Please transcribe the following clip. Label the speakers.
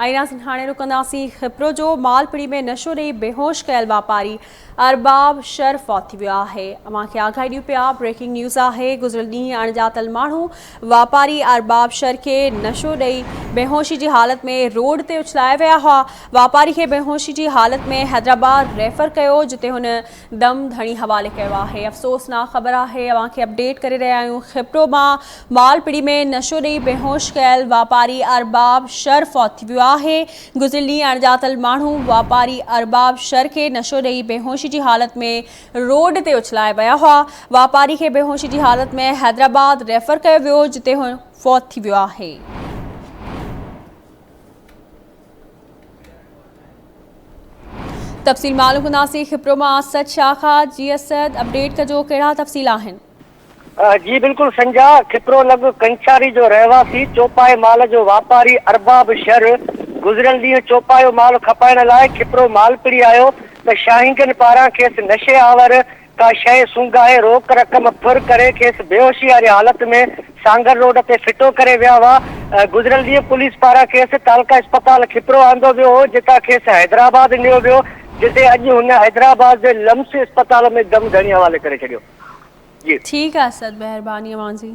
Speaker 1: ۽ ناظرين هاڻي رڪنداسين خپرو جو مالپڙي ۾ نشو ڏئي بيهوش ڪيل واپاري ارباب شر فوت ٿي ويو آهي اوهان کي آگاهي ڏيون پيا بريڪنگ نيوز آهي گذريل ڏينهن اڻڄاتل ماڻهو واپاري ارباب شر کي نشو ڏئي بيهوشي جي حالت ۾ روڊ تي اڇلائي ويا هئا واپاري کي بيهوشي جي حالت ۾ حيدرآباد ريفر ڪيو جتي هن دم ڌڻي حوالي ڪيو آهي افسوسناڪ خبر آهي اوهان کي اپڊيٽ ڪري رهيا آهيون کپرو مان مالپڙي ۾ نشو ڏئي بيهوش ڪيل واپاري ارباب شر فوت ٿي ويو آهي گذريل ڏينهن اڻڄاتل ماڻهو واپاري ارباب شر کي نشو ڏئي بيهوشي جي حالت ۾ روڊ تي اڇلائي ويا هئا واپاري کي بيهوشي جي حالت ۾ حيدرآباد ريفر ڪيو ويو جتي هو فوت ٿي ويو آهي. تفصيل معلوم ڪنداسين کپرو مان اسد شاهه کان جي اسد اپڊيٽ ڪجو ڪهڙا تفصيل آهن.
Speaker 2: جي بلڪل سنجا، کپرو لڳ ڪنڇاري جو رهواسي چوپائي مال جو واپاري ارباب شر گذريل ڏينهن چوپايو مال کپائڻ لاء کپرو مالپڙي آيو ته شاهينگن پاران کيس نشي آور ڪا شيء سونگهائي روڪ رقم ڦر ڪري کيس بيهوشي واري حالت ۾ سانگهڙ روڊ تي ڦٽو ڪري ويا هئا. گذريل ڏينهن پوليس پاران کيس تعلقه اسپتال کپرو آندو ويو هو جتان کيس حيدرآباد نيو ويو جتي اڄ هن حيدرآباد جي لمس اسپتال ۾ دم ڌڻي حوالي ڪري ڇڏيو. جي.
Speaker 1: ٺيڪ آ اسد مهرباني اوهان جي.